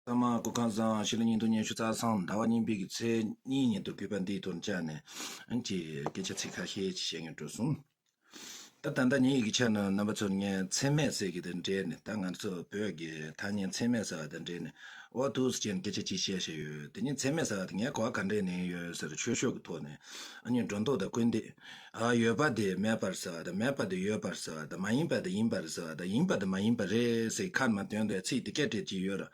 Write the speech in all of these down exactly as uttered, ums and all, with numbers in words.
ཚང་མ་སྐུ་ཁམས་བཟང་། ཕྱི་ལོ་ཉིས་སྟོང་ཉི་ཤུ་རྩ་གསུམ་ཟླ་བ་གཉིས་པའི་གི་ཚེས་གཉིས་ཉིན་དུ་གུས་པ་འདིའི་ཐོག་བཅར་ནས་ཨ་ནི་སྐད་ཆ་ཚིག་ཁ་ཤས་ཅིག་བཤད་སྙིང་འདོད་སོང་། ད་ད་ལྟ་ངའི་གི་ཆ་ནས་རྣམ་པ་ཚོར་ངས་མཚན་སྨད་ཟེར་གི་དང་འབྲེལ་ནས། ད་ང་ཚོ་བོད་ཀྱི་ཐ་སྙད་མཚན་སྨད་ཟེར་བ་དང་འབྲེལ་ནས་འོ་འདུག་སེ་བྱས་ནས་སྐད་ཆ་ཅིག་བཤད་བཤད་ཡོད། དེ་ནི་མཚན་སྨད་ཟེར་བ་དེ་ངས་གོ་བ་ག་འདྲས་ནས་ཡོད་ཟེར། ཆོས་ཕྱོགས་ཀྱི་ཐོག་ནས་ཨ་ནི་སྒྲོ་འདོགས་དང་སྐུལ་འདེད། ཨ་ཡོད་པ་དེ་མེད་པར་ཟེར་བ་དང་། མེད་པ་དེ་ཡོད་པར་ཟེར་བ་དང་། མ་ཡིན་པ་དེ་ཡིན་པར་ཟེར་བ་དང་། ཡིན་པ་དེ་མ་ཡིན་པ་རེད་ཟེར་ཁ་མ་དོན་དུ་ཚིག་དེ་སྐད་བྲིས་ཀྱི་ཡོད་ར།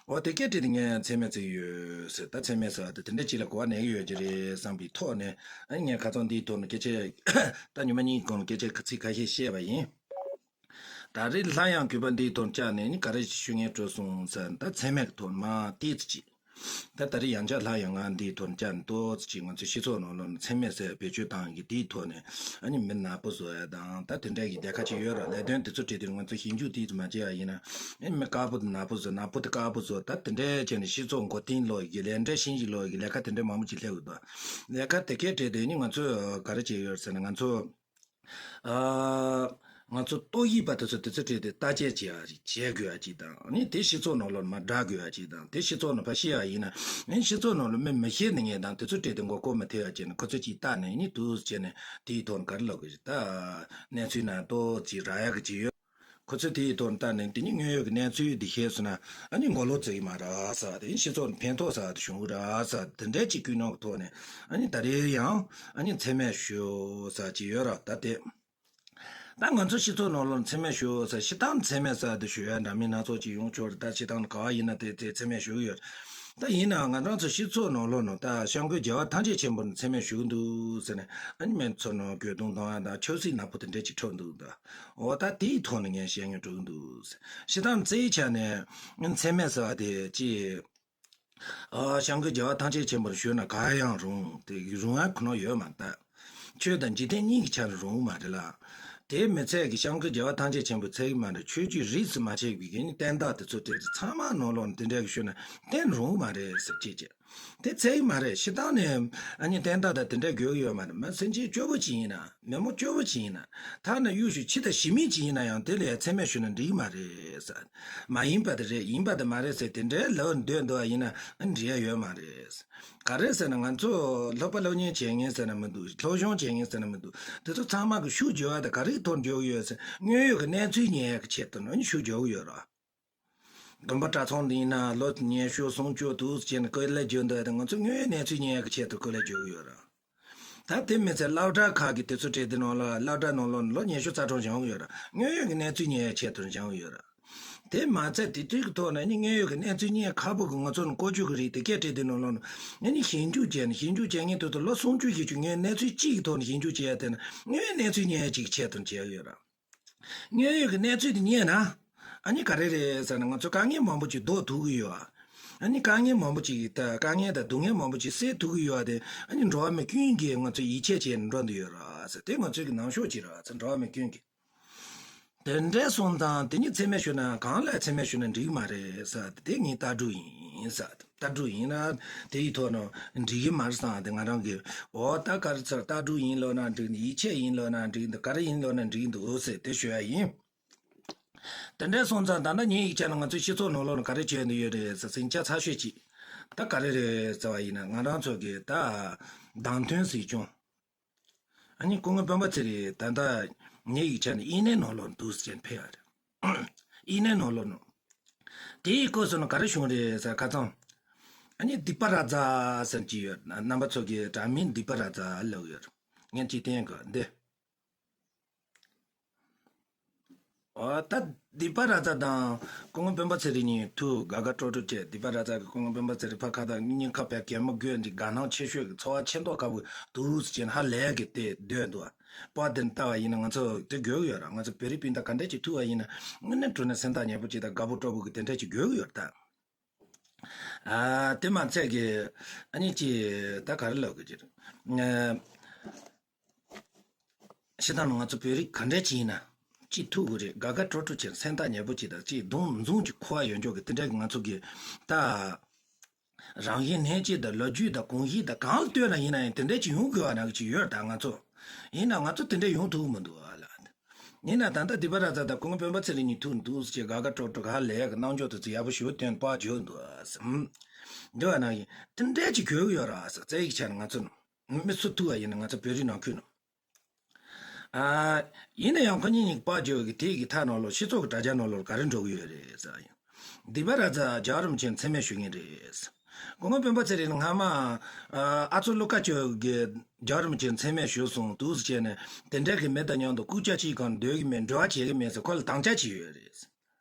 འོ་དེ་སྐད་བྲིས་དེ་ངས་མཚན་སྨད་བརྩི་གི་ཡོད་ཟེར། ད་མཚན་སྨད་ཟེར་བ་དེ་དེ་འདྲ་ཅིག་ལ་གོ་བ་ལེན་གི་ཡོད་ཀྱི་རེད་བསམ་པའི་ཐོག་ནས་ཨ་ནི་ངས་ཁ་སང་འདིའི་ཐོག་ནས་སྐད་ཆ་ད་ཉི་མ་གཉིས་གོང་ལ་སྐད་ཆ་ཁ་ཚིག་ཁ་ཤས་བཤད་པ་ཡིན། ད་རེས་སླར་ཡང་གུས་པ་འདིའི་ཐོག་བཅར་ནས་ནི་ག་རེ་ཞུ་སྙིང་འདོད་སོང་ཟེར་ན། ད་མཚན་སྨད་ཀྱི་ཐོག་མ་ཏོག་ཙམ་ཅིག་ད་ད་རེས་ཡང་བསྐྱར་སླར་ཡང་ང་འདིའི་ཐོག་བཅར་ནས་ཏོག་ཙམ་ཅིག་ང་ཚོའི་སྤྱི་ཚོགས་ནང་ལོགས་ནས་མཚན་སྨད་ཟེར་བེད་སྤྱོད་བཏང་གི་དེའི་ཐོག་ནས་ཨ་ནི་མི་ནག་པོ་བཟོ་ཡ་དང་། ད་དེ་འདྲ་གི་ལས་ཀ་ཅིག་ཡོད་ར། ལས་དོན་དེ་ཚོ་བྲིས་ཏེ་ང་ཚོ་ཞིབ་འཇུག་ཏོག་ཙམ་མ་བྱས་ཡ་ཡིན་ན། ཨ་ནི་མི་དཀར་པོ་དེ་ནག་པོ་བཟོ། ནག་པོ་དེ་དཀར་པོ་བཟོ། ད་དེ་འདྲ་བྱས་ནས་སྤྱི་ཚོགས་མགོ་རྟིང་སློག་གི་ལས་འབྲས་ཤིང་གཅིག་སློག་གི་ལས་ཀ་དེ་འདྲ་མང་པོ་ཅིག་སླེབས་ཡོད་དོ། ལས་ཀ་དེ་གས་བྲིས་ཏེ་ནི་ང་ཚོས་ག་རེ་བྱས་ཡོད་ཟེར་ན། ང་ཚོ་ཨ་ང་ཚོ་ཏོག་དབྱིབས་པ་དེ་ཚོ་དེ་ཚོ་བྲིས་ཏེ་བརྟག་དཔྱད་བྱེད་ཡ་རེད། བྱེད་དགོས་ཡ་ཅིག་དང་། ཨ་ནི་དེ་སྤྱི་ཚོགས་ནང་ལོགས་མར་བསྒྲགས་དགོས་ཡ་ཅིག་དང་། དེ་སྤྱི་ཚོགས་ནང་ཕར་བཤད་ཡ་ཡིན་ན། ཨ་ནི་སྤྱི་ཚོགས་ནང་ལ་མི་མི་ཤེས་ནི་ངས་དང་དེ་ཚོ་བྲིས་ཏེ་མགོ་སྐོར་མི་ཐེབས་ཡ་བྱས་ནས་ཁོ་ཚོས་ཅིག་བལྟས་ནས་ཨ་ནི་འདུག་སེ་བྱས་ནས་དེའི་ཐོག་ནས་ག་རེ་ལབ་དགོས་རེད། ད་གནས་ཚུལ་ནང་ཏོག་ཙམ་རག་ཡ་གི་ཅིག་ཡོད། ཁོ་ཚོས་དེའི་ཐོག་ནས་བལྟས་ནས་དེ་ནི་དངོས་ཡོད་ཀྱི་གནས་ཚུལ་འདི་ཤེས་སོང་ན་ཨ་ནི་མགོ་ལོག་བརྩི་གི་མ་རེད་ཟེར་བ་དེ། སྤྱི་ཚོགས་ནས་ཕན་ཐོགས་ཟེར་བ་དེ་བྱུང་གི་རེད་ཟེར་བ་དེ་འདྲའི་ཅིག་ཀུན་སློང་གི་ཐོག་ནས་ཨ་ནི་ད་རེས་ཡང་ཨ་ནི་མཚན་སྨད་ཞུ་ཟེར་བ་ཅིག་ཡོད་ར། ད་དེ་ད་ང་ཚོ་སྤྱི་ཚོགས་ནང་ལོགས་ནས་མཚན་སྨད་ཞུ་ཟེར། སྤྱིར་བཏང་མཚན་སྨད་ཟེར་བ་དེ་ཞུ་ཡ་འདྲ་མིན་སྣ་ཚོགས་ཅིག་ཡོང་ཆོག་རེད། ད་སྤྱིར་བཏང་ནས་ག་བ་ཡིན་ན་དེ་དེ་མཚན་སྨད་ཞུ་གི་ཡོད། ད་ཡིན་ནའང་ང་རང་ཚོ་སྤྱི་ཚོགས་ནང་ལོགས་ནས་ད་སྐྱབས་མགོན་རྒྱལ་བ་ཐམས་ཅད་མཁྱེན་པ་ནས་མཚན་སྨད་ཞུ་གི་འདུག་ཟེར་ནས་ཨ་ནི་མི་ཚོ་ནང་གྱོད་དུང་གཏོང་ཡ་དང་ཆབ་སྲིད་ནག་པོ་དེ་འདྲ་ཅིག་འཁྲབ་འདུག་ད། འོ་ད་དེའི་ཐོག་ནས་ངས་བཤད་སྙིང་འདོད་འདུག་སྤྱིར་བཏང་རྩ་བའི་ཆ་ནས་མཚན་སྨད་ཟེར་བ་དེ་ཅིག་ཨ་སྐྱབས་མགོན་རྒྱལ་བ་ཐམས་ཅད་མཁྱེན་པར་ཞུས་ན་གང་ཡང་རུང་། དེ་རུང་ཡ་ཁོ་ན་ཡོད་མ་རེད། ད་ཆོས་དང་འཇིག་རྟེན་གཉིས་ཀྱི་ཆ་ནས་རུང་མ་རེད་ལ། དེ་མི་ཚད་ཀྱི་སྐྱབས་མགོན་རྒྱལ་བ་ཐམས་ཅད་མཁྱེན་པར་ཚད་ཀྱི་མ་རེད། ཆོས་བརྒྱུད་རིས་སུ་མ་ཆད་པའི་གི་ནི་བསྟན་བདག་དེ་ཚོ་དེ་ཚང་མ་ནང་ལོགས་ནས་དེ་འདྲ་གི་ཞུས་ན་བསྟན་རུང་མ་རེད་ཟེར་ཅིག་བྱས། དེ་ཚད་ཀྱི་མ་རེད། སྤྱིར་བཏང་ནས་ཨ་ནི་བསྟན་བདག་དང་དེ་འདྲ་དགོས་ཀྱི་ཡོད་མ་རེད། མི་སེམས་ཅན་སྐྱོ་པོ་ཅིག་ཡིན་ན། མི་མོ་སྐྱོ་བོ་ཅིག་ཡིན་ན། ཐ་ན་གཡུ་ཞུ་ཁྱི་དང་ཞི་མི་ཅིག་ཡིན་ན་ཡང་དེ་ལ་མཚན་སྨད་ཞུས་ན་འགྲིག་གི་མ་རེད་ཟེར། མ་ཡིན་པ་དེ་རེད། ཡིན་པ་དེ་མ་རེད་ཟེར་དེ་འདྲའི་ལབ་འདོད་འདུག་པ་ཡིན་ན་ཨ་འགྲིག་ཡ་ཡོད་མ་རེད། ག་རེ་ཟེར་ན་ང་ཚོ་སློབ་པ་སློབ་གཉེར་བྱེད་མཁན་ཟེར་ན་མི་འདུག་སློབ་སྦྱོང་བྱེད་མཁན་ཟེར་ན་མི་འདུག་དེ་ཚོ་ཚང་མ་གི་ཤུགས་རྒྱག་པ་དེ་ག་རེའི་ཐོག་རྒྱག་གི་ཡོད་ཟེར། དངོས་ཡོད་ཀྱི་གནས་ཚུལ་ཉན་ཡ་གི་ཆེད་དུ་ནི་ཤུགས་རྒྱག་གི་ཡོད་རེད། དགོན་པ་གྲྭ་ཚང་འདི་ཡིན་ན་ལོ་ཉི་ཤུ་སུམ་ཅུ་དུས་ཅན་སྐོར་ལས་བརྗོད་འདོད་དེ་ང་ཚོ་དངོས་ཡོད་གནས་ཚུལ་ཉན་ཡག་གི་ཆེད་དུ་སྐོར་ལས་བརྗོད་ཀྱི་ཡོད་ར། ད་དེ་མི་ཚད་སློབ་གྲྭ་ཁག་གི་དུས་ཚོད་སྤྲད་དེ་ནང་ལ་སློབ་གྲྭ་ནང་ལོགས་ལོ་ཉི་ཤུ་རྩ་གྲངས་སྦྱང་གི་ཡོད་ར། དངོས་ཡོད་ཀྱི་གནས་ཚུལ་ཉན་ཡག་ཆེད་དུ་སྦྱང་གི་ཡོད་ར། དེ་མ་ཚད་དེ་དུས་ཀྱི་ཐོག་ནས་ནི་དངོས་ཡོད་ཀྱི་གནས་ཚུལ་ཉན་ཡག་ཁག་པོ་གི་ང་ཚོ་ནི་ཀོ་ཅུ་གི་རིགས་དེ་གས་སྤྲད་དེ་ནང་ལོགས་ནི་ནི་ཞིབ་འཇུག་བྱས་ནས་ཞིབ་འཇུག་བྱེད་མཁན་དེ་ཚོ་ལོ་སུམ་ཅུ་བཞི་བཅུ་ངས་གནས་ཚུལ་གཅིག་གི་ཐོག་ནས་ཞིབ་འཇུག་བྱས་ཡ་དེ་ནི་དངོས་ཡོད་གནས་ཚུལ་ཉན་ཡག་ཅིག་ཆེད་དུ་བྱས་ཡོད་ར། དངོས་ཡོད་ཀྱི་གནས་ཚུལ་དེ་རྙེད་ན། ཨ་ནི་ག་རེ་རེད་ཟེར་ན་ང་ཚོ་དཀའ་ངལ་མང་པོ་ཅིག་ཟློག་ཐུབ་ཀྱི་ཡོད་ཨ། ཨ་ནི་དཀའ་ངལ་མང་པོ་ཅིག་ད་དཀའ་ངལ་དང་སྡུག་བསྔལ་མང་པོ་ཅིག་སེལ་ཐུབ་ཀྱི་ཡོད་ཨ། དེ་ཨ་ནི་འགྲོ་བ་མི་ཀུན་གྱིས་ང་ཚོ་ཡིད་ཆེས་བྱས་ནས་འགྲོ་འདོད་ཡོད་ར་ཟེར། དེ་ང་ཚོའི་གི་ནང་ཤོག་ཅིག་ར་ཟེར། འགྲོ་བ་མི་ཀུན་གྱིས། དེ་འདྲ་སོང་ཙང་དེ་ཉིད་མཚན་སྨད་ཞུས་ན་གང་ལ་མཚན་སྨད་ཞུས་ན་འགྲིག་མ་རེད་ཟེར། དེ་ངའི་ལྟ་གྲུབ་ཡིན་ཟེར། ལྟ་གྲུབ་ཡིན་ན་དེའི་ཐོག་ནས་འགྲིག་གི་མ་རེད་བསམ་སྟེ་ང་རང་གིས་འོ་ད་ག་རེ་ཟེར། ལྟ་གྲུབ་ཡིན་ལབ་ན་འགྲིག་འདུག་ཡིད་ཆེས་ཡིན་ལབ་ན་འགྲིག་འདུག་ག་རེ་ཡིན་ལབ་ན་འགྲིག་འདུག་ཟེར་དེ་ཞུ་ཡ་ཡིན། དེ་འདྲ་སོང་ཙང་ད་ལྟ་ངའི་ཡིག་ཆ་ནང་ང་ཚོའི་སྤྱི་ཚོགས་ནང་ལོགས་ནས་ག་རེ་བྱས་ནས་ཡོད་རེད་ཟེར་ཟིང་ཆ་ཚ་ཤོས་ཅིག་ད་ག་རེ་རེད་ཟེར་བ་ཡིན་ན་ང་རང་ཚོ་གི་ད་བདག་མདུན་སྲིད་སྐྱོང་། ཨ་ནི་སྐུ་ངོ་སྤེན་པ་ཚེ་རིང་ད་ལྟ་ངའི་ཡིག་ཆ་ནས་དབྱིན་ལན་ནང་ལོགས་འདུག་ཟེར་ཕེབས་ཡ་རེད། དབྱིན་ལན་ནང་ལོགས་ནང་། དེའི་སྐོར་སོང་ན་ག་རེ་བྱུང་རེད་ཟེར་ཁ་སང་། ཨ་ནི་སྡིག་པ་ར་ཛ་ཟེར་གྱི་ཡོད། རྣམ་པ་ཚོ་གི་དྲ་མིག་སྡིག་པ་ར་ཛ་ལབ་ཡོད། ངས་ཅིག་བསྟན་གི་འདི། འོ་ད་སྡིག་པ་ར་ཛ་དང་སྐུ་ངོ་སྤེན་པ་ཚེ་རིང་གཉིས་ཐུག་དགའ་དགའ་སྤྲོ་སྤྲོ་བྱས། སྡིག་པ་ར་ཛ་གི་སྐུ་ངོ་སྤེན་པ་ཚེ་རིང་ཕ་ཁ་དང་སྙིང་ཁ་བས་གད་མོ་དགོད་འདི་དགའ་སྣང་ཆེ་ཤོས་ཀྱི་ཚོར་བ་ཆེ་མདོག་ཁ་པོ་འདུག་ཟེར་ནས་ཧ་ལས་གི་དེ་སྡོད་འདུག་པ་དེ་ལྟ་བ་ཡིན་ན་ང་ཚོ་དེ་དགོས་ཀྱི་ཡོད་ར། ང་ཚོ་བོད་རིགས་སྤུན་ཟླ་ག་འདྲས་ཅིག་ཐུག་པ་ཡིན་ན་དངོས་གནས་དྲང་གནས་སེམས་ཐག་ཉེ་པོ་ཅིག་དང་དགའ་པོ་སྤྲོ་པོ་གི་དེ་འདྲས་ཅིག་དགོས་ཀྱི་ཡོད་ར་ད། ཨ་དེ་མ་ཚད་གི་ཨ་ནི་ཅི་ད་ག་རེ་ལབ་དགོས་ཀྱི་རེད། ཨ་ཤི་ཐང་ང་ཚོ་བོད་རིགས་ག་འདྲས་ཅིག་ཡིན་ན་ཅིག་ཐུག་དགོས་རེད། དགའ་དགའ་སྤྲོ་སྤྲོ་བྱས་སེམས་ཐག་ཉེ་པོ་ཅིག་དང་ཅིག་གདོང་འཛུམ་ཅིག་འཁོར་བ་ཡོད་འཇོག་གི་དེ་འདྲས་གི་ང་ཚོ་གི་ད་རང་བཞིན་ནད་ཅིག་དང་ལོ་རྒྱུས་དང་གོམས་གཤིས་དང་གང་ལ་ལྟོས་ན་ཡིན་ན་ཡང་དེ་འདྲས་ཅིག་ཡོང་དགོས་པ་ནང་གི་ཅིག་ཡོད་རེད་ད་ང་ཚོ། ཡིན་ན་ང་ཚོ་དེ་འདྲས་ཡོང་ཐུབ་ཀྱི་མི་འདུག་ཨ་ལ། ཡིན་ན་ད་ལྟ་སྡིག་པ་ར་ཛ་དང་སྐུ་ངོ་སྤེན་པ་ཚེ་རིང་གཉིས་ཐུག་འདུག་ཟེར་གྱི་དགའ་དགའ་སྤྲོ་སྤྲོ་ག་ལས་ཀྱི་གནང་ཕྱོགས་དེ་ཚོ་ཡག་པོ་ཞེ་པོ་སྟོན་པ་བརྗོད་འདུག་ཟེར། འདི་བ་ན་ཡིན་དེ་འདྲས་ཀྱི་གྱོད་ཡོད་ར་ཟེར་རྩ་ཡིག་ཆ་ནས་ང་ཚོ་མི་སུ་ཐུག་བ་ཡིན་ན་ང་ཚོ་བོད་རིགས་ནང་ཁུལ་ནང་། ཨ། ཡིན་ན་ཡང་ཁོ་གཉིས་གཉིས་ཀྱི་པར་བརྗོད་ཀྱི་དེ་གི་མཐའ་ནང་ལོགས་སྤྱི་ཚོགས་ཀྱི་དྲ་རྒྱ་ནང་ལོགས་ག་རེ་འགྲོ་གི་ཡོད་རེད་ཟེར་ཡིན། སྡིག་པ་ར་ཛ་རྒྱལ་བ་རིན་པོ་ཆེ་མཚན་སྨད་ཞུ་མཁན་རེད། སྐུ་ངོ་སྤེན་པ་ཚེ་རིང་སྔ་མ། ཨ་ཨ་ཚོ་ཀླུ་དཀར་སྤྱོད་ཀྱིས་རྒྱལ་བ་རིན་པོ་ཆེ་མཚན་སྨད་ཞུས་སོང་འདུག་ཟེར་བྱས་ནས་དེ་འདྲ་གི་མི་དང་མཉམ་དུ་སྐུ་ཕྱྭ་གཅིག་གང་སྡོད་ཀྱི་མེད། འབྲེལ་བ་བྱེད་ཀྱི་མེད་ཟེར་ཁོ་ལ་དམ་བཅའ་བྱས་ཡོད་རེད།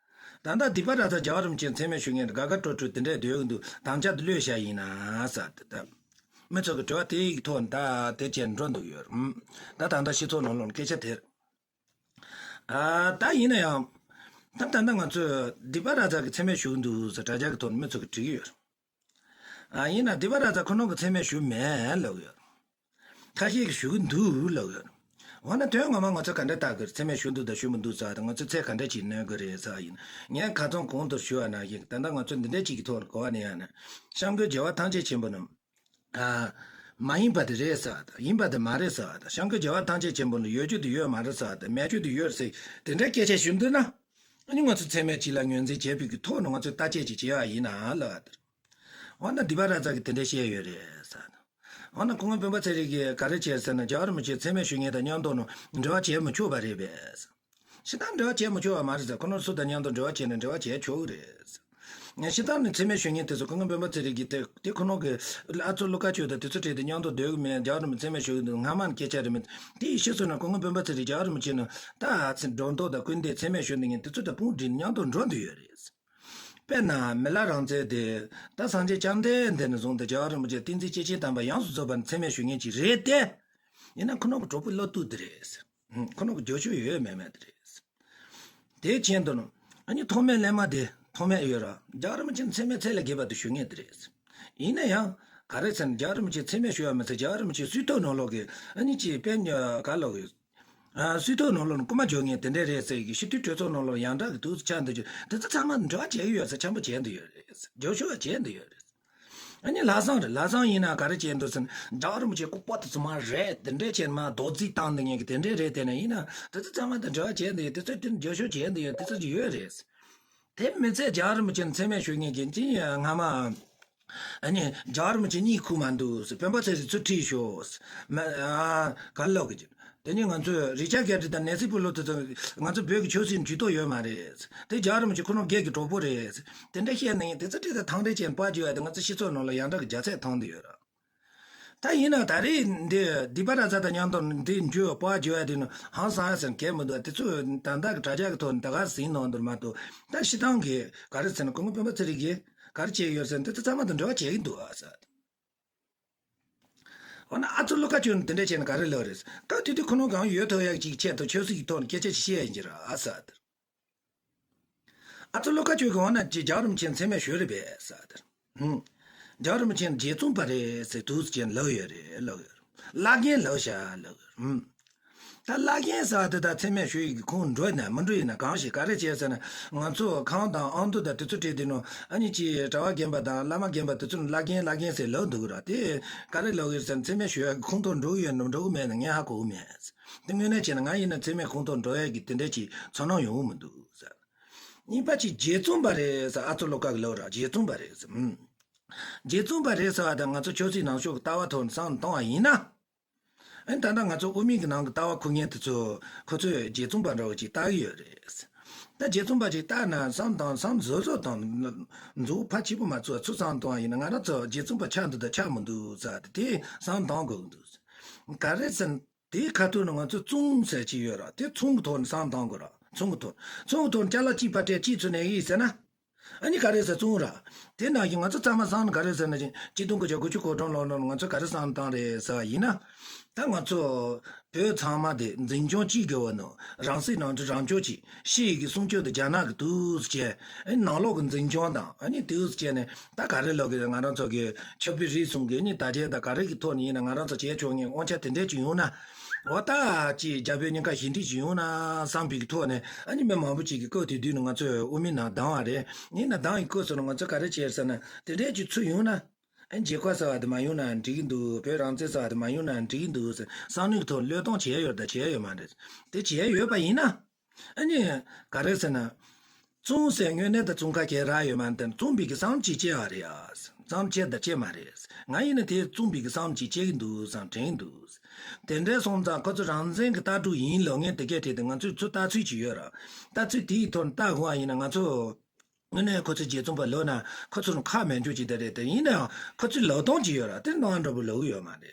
ད་ལྟ་སྡིག་པ་ར་ཛ་རྒྱལ་བ་རིན་པོ་ཆེ་མཚན་སྨད་ཞུ་མཁན་དགའ་དགའ་སྤྲོ་སྤྲོ་དེ་འདྲས་སྡོད་ཀྱི་འདུག་དམ་བཅའ་དེ་ལོས་བཞག་ཡིན་ན་ཟེར་ཏེ་ད། མི་ཚོ་གི་དྲི་བ་དེ་ཡི་ཐོག་ནས་ད་དེ་བྱས་འགྲོ་འདུག་ཡོད་རེད། ད་ད་ལྟ་སྤྱི་ཚོགས་ནང་ལོགས་སྐད་ཆ་དེ་རེད། ཨ་ད་ཡིན་ན་ཡང་། ད་ད་ལྟ་ང་ཚོས་སྡིག་པ་ར་ཛ་གི་མཚན་སྨད་ཞུ་གི་འདུག་ཟེར་དྲ་རྒྱ་གི་ཐོག་ནས་མི་ཚོ་གི་དྲི་གི་ཡོད་རེད། ཨ་ཡིན་ན་སྡིག་པ་ར་ཛ་ཁོ་རང་གི་མཚན་སྨད་ཞུ་མེད་ལབ་ཡོད། ཁ་ཤས་ཀྱིས་ཞུ་གི་འདུག་ལབ་ཡོད། འོ་ན་དོན་ངོ་མ་ང་ཚོ་ག་འདྲ་བལྟ་དགོས་རེད། མཚན་སྨད་ཞུ་འདུག་དང་ཞུ་མི་འདུག་ཟེར་བ་དང་ང་ཚོས་ཚད་ག་འདྲ་ཅིག་གནོན་དགོས་རེད་ཟེར་བ་ཡིན། ངས་ཁ་ཚང་གོང་དུ་ཞུས་པ་ནང་བཞིན་ད་ལྟ་ང་ཚོ་འདི་འདྲ་ཅིག་གི་ཐོག་ལ་གོ་བ་ནས་ཡང་ན། སྐྱབས་མགོན་རྒྱལ་བ་ཐམས་ཅད་མཁྱེན་པ་རྣམས། ཨ། མ་ཡིན་པ་དེ་རེད་ཟེར་བ་དང་ཡིན་པ་དེ་མ་རེད་ཟེར་བ་དང་སྐྱབས་མགོན་རྒྱལ་བ་ཐམས་ཅད་མཁྱེན་པ་ལ་ཡོད་རྒྱུ་དེ་ཡོད་མ་རེད་ཟེར་བ་དང་མེད་རྒྱུ་དེ་ཡོད་ཟེར་དེ་འདྲ་སྐད་ཆ་ཞུ་འདུག་ན། ཨ་ནི་ང་ཚོ་ཚད་མེད་ཅིག་ལ་ངོས་འཛིན་བྱེད་པའི་གི་ཐོག་ནས་ང་ཚོས་ལྟ་དཔྱད་ཅིག་བྱས་པ་ཡིན་ན་ལབ་པ་དེར། འོ་ན་སྡིག་པ་ར་ཛ་གིས་དེ་འདྲ་བཤད་ཡོད་རེད་ཟེར། འོ་ན་སྐུ་ངོ་སྤེན་པ་ཚེ་རིང་གིས་ག་རེ་བྱས་ཟེར་ན་རྒྱལ་བ་རིན་པོ་ཆེ་མཚན་སྨད་ཞུ་མཁན་དང་མཉམ་དུ་ནང་འབྲེལ་བ་བྱེད་མི་ཆོག་པ་རེད་པས། སྤྱིར་བཏང་འབྲེལ་བ་བྱེད་མི་ཆོག་པ་མ་རེད་ཟེར། ཁོ་རང་སུ་དང་མཉམ་དུ་འབྲེལ་བ་བྱས་ན་འབྲེལ་བ་བྱེད་ཆོག་གི་རེད། སྤྱིར་བཏང་ནས་མཚན་སྨད་ཞུ་མཁན་དེ་ཚོ་སྐུ་ངོ་སྤེན་པ་ཚེ་རིང་གིས་དེ་དེ་ཁོ་རང་གི་ཨ་ཚོ་ཀླུ་དཀར་སྤྱོད་དང་དེ་ཚོ་ཁྲིད་དེ་མཉམ་དུ་སྡོད་གི་མེད། རྒྱལ་བ་རིན་པོ་ཆེ་མཚན་སྨད་ཞུ་གི་འདུག་སྔ་མ་ནས་སྐད་ཆ་རེད་མེད། དེ་ཡི་ཕྱིས་སུ་ན་སྐུ་ངོ་སྤེན་པ་ཚེ་རིང་རྒྱལ་བ་རིན་པོ་ཆེ་ནང་ད་ཨ་ཚེ་སྒྲོ་འདོགས་དང་སྐུར་འདེབས་མཚན་སྨད་ཞུ་འདི་ངན་དེ་ཚོ་དང་དཔུང་སྒྲིག་མཉམ་དུ་འགྲོ་འདོད་ཡོད་རེད། དཔེར་ན་མི་ལ་རང་བཙན་དེ་ད་སངས་རྒྱས་བཅོམ་ལྡན་འདས་ནས་བཟུང་སྟེ་རྒྱལ་བ་རིན་པོ་ཆེ་བསྟན་འཛིན་སྐྱེས་ཆེན་དམ་པ་ཡོངས་སུ་རྫོགས་པར་མཚན་སྨད་ཞུ་མཁན་ཅིག་རེད་དེ། ཡིན་ན་ཁོ་རང་གི་གྲོགས་པོ་བློ་གཏུག་དེ་རེད། ཁོ་རང་གི་རྒྱབ་སྐྱོར་ཡོད་མེད་མེད་དེ་རེད། དེའི་རྐྱེན་དུ་ཨ་ནི་ཐོགས་མེད་གླེང་མ་དེ་ཐོགས་མེད་ཡོད་ར་རྒྱལ་བ་རིན་པོ་ཆེ་མཚན་སྨད་ཚད་ལས་བརྒལ་བ་དེ་ཞུ་མཁན་དེ་རེད། ཡིན་ན་ཡང་ག་རེ་ཟེར་ན་རྒྱལ་བ་རིན་པོ་ཆེ་མཚན་སྨད་ཞུ་བ་མ་ཟད་རྒྱལ་བ་རིན་པོ་ཆེ་སྲིད་ཐོག་ནང་ལོགས་ཀྱི་ཨ་ནི་ཅིག་དཔེ་ག་ལོག་གི་ཨ་སྲིད་ཐོག་ནང་ལོགས་ནས་རྐུ་མ་འཇོག་མཁན་དེ་འདྲ་རེད་ཟེར་གི་སྤྱི་འཐུས་གྲོས་ཚོགས་ནང་ལོགས་ཡང་དག་གི་དུས་སུ་ཆགས་འདུག་རྒྱུ་དེ་ཚོ་ཚང་མ་འབྲེལ་བ་བྱེད་ཀྱི་ཡོད་ས་ཆེན་པོ་བྱས་འདུག་ཡོད་རེད། རྒྱབ་སྐྱོར་བྱས་འདུག་ཡོད་རེད། ཨ་ནི་ལྷག་བསམ་རེད། ལྷག་བསམ་ཡིན་ན་ག་རེ་བྱས་འདུག་ཟེར་ན་རྒྱལ་བ་རིན་པོ་ཆེ་ལྐུགས་པ་དེ་ཚོ་མ་རེད། དེ་འདྲས་བྱས་མ་རྡོག་རྫིས་བཏང་འདུག་མཁན་གི་དེ་འདྲས་རེད། དེ་ནས་ཡིན་ན་དེ་ཚོ་ཚང་མ་དེ་འབྲེལ་བ་བྱས་འདུག་ཡོད། དེ་ཚོ་དེ་རྒྱབ་སྐྱོར་བྱས་འདུག་ཡོད། དེ་ཚོ་ཡོད་རེད། དེ་མི་ཚད་རྒྱལ་བ་རིན་པོ་ཆེ་མཚན་སྨད་ཞུ་མཁན་གྱི་ཅི་ཡང་སྔ་མ། ཨ་ནི་རྒྱལ་བ་རིན་པོ་ཆེ་གཉིད་ཁུག་མ་འདུག་ཟེར། སྤེན་པ་ཚེ་རིང་ཚུར་ཁྲིད་ཤོག་ཟེར། མ་ཨ་ག་ལོག་གི་དེ་ནི་ང་ཚོས་རི་ཅར་གྷེ་ཊི་དང་ནེན་སི་པེ་ལོ་སི་དེ་ཚོ་ང་ཚོ་བོད་ཀྱི་ཆོས་སྲིད་ཇུས་གཏོགས་ཡོད་མ་རེད། དེ་རྒྱལ་བ་རིན་པོ་ཆེ་ཁོ་རང་སྒེར་གྱི་གྲོགས་པོ་རེད། དེ་འདྲ་བཤད་ན་ཡིན་དེ་ཚོ་ཁྲིད་དེ་ཐང་འདྲེ་ཅན་པར་བརྗོད་ཡ་དེ་ང་ཚོ་སྤྱི་ཚོགས་ནང་ལ་ཡང་དག་གི་རྒྱ་ཚད་ཐང་དུ་ཡོད་ར། ད་ཡིན་ན་ད་རེས་འདི་སྡིག་པ་ར་ཛ་དང་མཉམ་དུ་འདི་འཇུ་བ་པར་བརྗོད་ཡ་དེ་ནི་ཧང་སང་ཡ་ཟེར་མཁན་མི་འདུག་དེ་ཚོས་ད་ལྟ་གི་དྲ་རྒྱ་གི་ཐོག་ནས་ད་ག་ཟིན་གནང་འདུག་མ་གཏོགས་ད་སྤྱིར་བཏང་གི་ག་རེ་ཟེར་ན་སྐུ་ངོ་སྤེན་པ་ཚེ་རིང་གིས་ག་རེ་བྱས་ཡོད་ཟེར་ན་དེ་ཚོ་ཚང་མ་དང་འབྲེལ་བ་བྱེད་ཀྱི་འདུག་ཨ་ཟེར། འོ་ན་ཨ་ཚོ་ཀླུ་དཀར་སྤྱོད་ནས་དེ་འདྲ་བྱས་ན་ག་རེ་ལབ་རེད། སྐབས་དེ་དུས་ཁོ་རང་གང་ཡོད་ཐུབ་ཡག་ཅིག་ཆེད་དུ་ཆབ་སྲིད་ཀྱི་ཐོག་ནས་སྐད་ཆ་ཞིག་བཤད་ཡིན་གྱི་ར་ཨ་ཟེར། ཨ་ཚོ་ཀླུ་དཀར་སྤྱོད་ཀྱི་འོ་ན་ཅིག་རྒྱལ་བ་རིན་པོ་ཆེ་མཚན་སྨད་ཞུས་རེད་པས་ཟེར་དེར། ཧུམ། རྒྱལ་བ་རིན་པོ་ཆེ་རྗེ་བཙུན་པ་རེད་ཟེར་དུས་ཅན་ལབ་ཡོད་རེད་ལབ་ཡོད་རེད། བླ་རྒན་ལབ་བྱ་ལབ་ཡོད་རེད། ཧུམ། ད་བླ་རྒན་ཟེར་བ་དེ་ད་མཚན་སྨད་ཞུ་ཡི་གི་ཁོངས་འགྲོ་ན་མི་འགྲོ་ཡིན་ན་གང་ཞིག་ག་རེ་བྱས་ཟེར་ན་ང་ཚོ་ཁང་དང་ཨང་དུ་དང་དེ་ཚོ་བྲིས་དེ་ནོ་ཨ་ནི་ཅིག་གྲྭ་པ་རྒན་པ་དང་བླ་མ་རྒན་པ་དེ་ཚོ་ནི་བླ་རྒན་བླ་རྒན་ཟེར་ལབ་འདུག་ར་དེ་ག་རེ་ལབ་ཡོད་ཟེར་ན་མཚན་སྨད་ཞུ་ཡ་གི་ཁོངས་གཏོགས་འགྲོ་ཡོད་ན་འགྲོ་གི་མེད་ན་ངས་ཧ་གོ་གི་མེད། དེ་དངོས་གནས་བྱས་ན་ང་ཡིན་ན་མཚན་སྨད་ཁོངས་གཏོགས་འགྲོ་ཡ་གི་དེ་འདྲ་ཅིག་ཚོར་སྣང་ཡོང་གི་མི་འདུག་ཟེར། གཉིས་པ་ཅིག་རྗེ་བཙུན་པ་རེད་ཟེར་ཨ་ཚོ་ཀླུ་དཀར་གི་ལབ་ར་རྗེ་བཙུན་པ་རེད་ཟེར། ཨུམ། རྗེ་བཙུན་པ་རེད་ཟེར་བ་དང་ང་ཚོ་ཆབ་སྲིད་ནང་ཆོས་ཀྱི་ལྟ་བ་ཐོག་ནས་བསམ་བློ་བཏང་བ་ཡིན་ན། ཨ་ནི་ད་ལྟ་ང་ཚོ་དབུ་མའི་གི་ནང་གི་ལྟ་བ་འཁུར་མཁན་དེ་ཚོ་ཁོ་ཚོས་རྗེ་བཙུན་པ་འདྲ་བོ་ཅིག་ལྟ་གི་ཡོད་རེད། ད་རྗེ་བཙུན་པ་ཅིག་ལྟ་ན་བསམ་བཏང་བསམ་བཟོ་བཟོ་དང་མཛུབ་ཕར་གཅིག་པུ་མ་ཚུགས་ཚུར་བསམ་བཏང་བ་ཡིན་ན་ང་རང་ཚོ་རྗེ་བཙུན་པ་ཆགས་འདུག་དང་ཆགས་མི་འདུག་ཟེར་ཏེ་དེ་བསམ་བཏང་དགོས་ཀྱི་འདུག་ག་རེ་ཟེར་ན། དེའི་ཁ་ཐུག་ནས་ང་ཚོས་བཙུན་ཟེར་གྱི་ཡོད་ར། དེ་ཚོང་གི་ཐོག་ནས་བསམ་བཏང་དགོས་ར། ཚོང་གི་ཐོག་ཚོང་གི་ཐོག་ནས་ཅ་ལག་གཅིག་ཕར་སྤྲད་གཅིག་ཚུར་ནས་ཡིན་ཟེར་ན། ཨ་ནི་ག་རེ་ཟེར་བཙུན་ར། དེ་ནང་བཞིན་ང་ཚོ་ཚང་མ་བསམ་ན་ག་རེ་ཟེར་ན་ཅིག་གཅིག་སྟོང་དགུ་བརྒྱ་དགུ་བཅུ་གོ་གྲངས་ལོ་ནང་ང་ཚོས་ག་རེ་བསམ་བཏང་རེད་ཟེར་བ་ཡིན་ན། ད་ང་ཚོ་བོད་ཚང་མ་དེ་འཛིན་སྐྱོང་གཅིག་གི་འོག་ནང་རང་སྲིད་རང་སྐྱོང་རང་སྐྱོང་གཅིག་ཕྱི་ཡི་གི་སྲུང་སྐྱོབ་དེ་རྒྱ་ནག་གི་འདུག་ཟེར་བྱས། ཨ་ནི་ནང་ལོགས་ཀྱི་འཛིན་སྐྱོང་དང་ཨ་ནི་འདུག་ཟེར་བྱས་ནས། ད་ག་རེ་ལབ་དགོས། ང་རང་ཚོ་གི་ཆབ་སྲིད་རིག་གསུམ་གྱི་ནི་དར་ཆ་དང་ག་རེ་གི་ཐོག་ནས་ཡིན་ན་ང་རང་ཚོ་བྱས་ཆོག་མཁན་དབང་ཆ་དེ་འདྲས་ཅིག་ཡོང་ན། འོ་ད་ཅིག་རྒྱ་བོད་གཉིས་ཀ་ཞི་འགྲིག་ཅིག་ཡོང་ན་བསམ་པའི་གི་ཐོག་ནས་ཨ་ནི་མི་མང་པོ་ཅིག་གི་སྐབས་དེ་དུས་ནས་ང་ཚོས་དབུ་མའི་ནང་བདམས་པ་རེད། ཡིན་ན་བདམས་ཡི་སྐབས་སུ་ནས་ང་ཚོ་ག་རེ་བྱས་ཟེར་ན་དེ་འདྲས་ཅིག་ཚུར་ཡོང་ན། ཨ་ནི་རྒྱལ་ཁབ་ཟེར་བ་དེ་མ་ཡོང་ན་འགྲིག་གི་འདུག་བོད་རང་བཙན་ཟེར་བ་དེ་མ་ཡོང་ན་འགྲིག་གི་འདུག་ཟེར་བསམ་བློའི་ཐོག་བློས་གཏོང་བྱས་ཡོད་ད་བྱས་ཡོད་མ་རེད། དེ་བྱས་ཡོད་པ་ཡིན་ན། ཨ་ནི་ག་རེ་ཟེར་ན། བཙོང་ཟེར་དངོས་གནས་ད་བཙོང་ཁ་ཁྱེད་རག་ཡོད་མ་རེད། བཙོང་པའི་གི་བསམ་ཅིག་སྐྱེ་བ་རེད་ཡ། བསམ་སྐྱེ་ད་སྐྱེ་མ་རེད། ང་ཡིན་ན་དེ་བཙོང་པའི་གི་བསམ་ཅིག་སྐྱེ་གི་འདུག་བསམ་དྲན་གི་འདུག་དེ་འདྲའི་སོང་ཙང་ཁོ་ཚོ་རང་བཙན་གི་ལྟ་གྲུབ་ཡིན་ལབ་མཁན་དེ་གས་བྲིས་ཏེ། ང་ཚོས་ཚུར་ལྟ་ཚུལ་ཅིག་ཡོད་ར། ལྟ་ཚུལ་དེའི་ཐོག་ནས་ལྟ་དགོས་པ་ཡིན་ན། ང་ཚོ་དངོས་གནས་ཁོ་ཚོས་རྗེ་བཙུན་པ་ལབ་ན་ཁོ་ཚོར་ཁག་མེད་རྒྱུ་ཅིག་ད་རེད། དེ་ཡིན་ནའང་ཁོ་ཚོས་ལབ་སྟངས་ཅིག་ཡོད་ར། དེ་ནང་འདྲ་པོ་ལབ་གི་ཡོད་མ་རེད།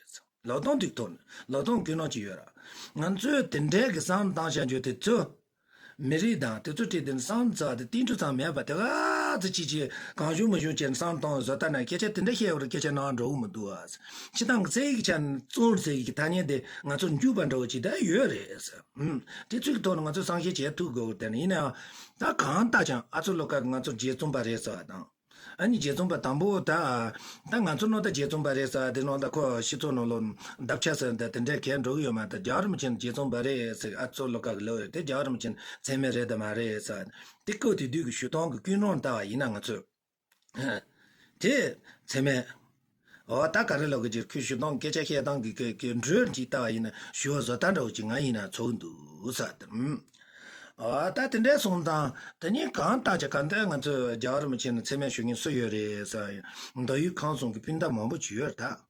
ལབ་སྟངས་དེ་ཐོག་ནས་ལབ་སྟངས་ཀུན་སློང་ཅིག་ཡོད་ར། ང་ཚོས་དེ་འདྲའི་གི་བསམ་བཏང་བྱ་རྒྱུ་དེ་ཚོ། མི་རིགས་དང་དེ་ཚོ་བྲིས་ཏེ་བསམ་ཚར་ཏེ་ཏིང་འབྲུ་ཙམ་མེད་པ་དེ་ག་ཚོད་ཅིག་ཅིག་གང་བྱུང་མི་བྱུང་བྱས་ནས་བསམ་བཏང་བཟོ་ལྟ་ན། སྐད་ཆ་དེ་འདྲ་བཤད་པར་སྐད་ཆ་ནང་འགྲོ་གི་མི་འདུག་ཨ། སྤྱིར་བཏང་གི་རྩ་བའི་ཆ་ནས་བཙོང་ཟེར་གྱི་ཐ་སྙད་དེ་ང་ཚོ་འཇུག་པ་འདྲ་བོ་ཅིག་ད་ཡོད་རེད་ཟེར། ཨུམ། དེ་ཚོའི་ཐོག་ནས་ང་ཚོས་བསམ་ཤེས་བྱེད་ཐུབ་དགོས་དེ་ནི་ཡིན་ནའང་། ད་གང་ལྟ་ཀྱང་ཨ་ཚོ་ལོ་ཀ་གི་ང་ཚོ་རྗེ་བཙུན་པ་རེད་ཟེར་བ་དང་། ཨ་ནི་རྗེ་བཙུན་པ་དང་པོ་ད། ད་ང་ཚོ་ནང་ད་རྗེ་བཙུན་པ་རེད་ཟེར་བ་དེ་ནང་ད་ཁོ་སྤྱི་ཚོགས་ནང་ལོ་འདབ་ཆགས་ཟེར་ད་དེ་འདྲའི་གས་འགྲོ་གི་ཡོད་མ་རེད། ད་རྒྱལ་བ་རིན་པོ་ཆེ་རྗེ་བཙུན་པ་རེད་ཟེར། ཨ་ཚོ་ལོ་ཀ་གི་ལོ་རེད། དེ་རྒྱལ་བ་རིན་པོ་ཆེ་མཚན་སྨད་རེད་དམ་མ་རེད་ཟེར་བ་དེ། སྐབས་དེ་དུས་ཀྱི་ཞུ་སྟངས་ཀྱི་ཀུན་སློང་ལྟ་བ་ཡིན་ན་ང་ཚོས། དེ་མཚན་སྨད། འོ་ད་ག་རེ་ལབ་དགོས་ཀྱི། ཁོས་ཞུ་སྟངས་སྐད་ཆ་བཤད་སྟངས་ཀྱི་ཀྱི་ཀྱི་འགྲོས་ཅིག་ལྟ་བ་ཡིན་ན་ཞུ་བ་བཟོ་ལྟ་འདྲ་བོ་ཅིག་ང་ཡིན་ན་ཚོར་གི་འདུག་ཟེར་བ་དེ། ཨ་ད་དེ་འདྲའི་སོང་ཙང་དེ་ཉིད་གང་ལྟར་ཀྱང་གང་ལྟར་ང་ཚོས་རྒྱལ་བ་རིན་པོ་ཆེ་ནས་མཚན་སྨད་ཞུ་མཁན་སུ་ཡོད་རེད་ཟེར། མདོ་དབུས་ཁམས་གསུམ་གྱི་སྤུན་ཟླ་མང་པོ་ཅིག་ཡོད་རེད་ད།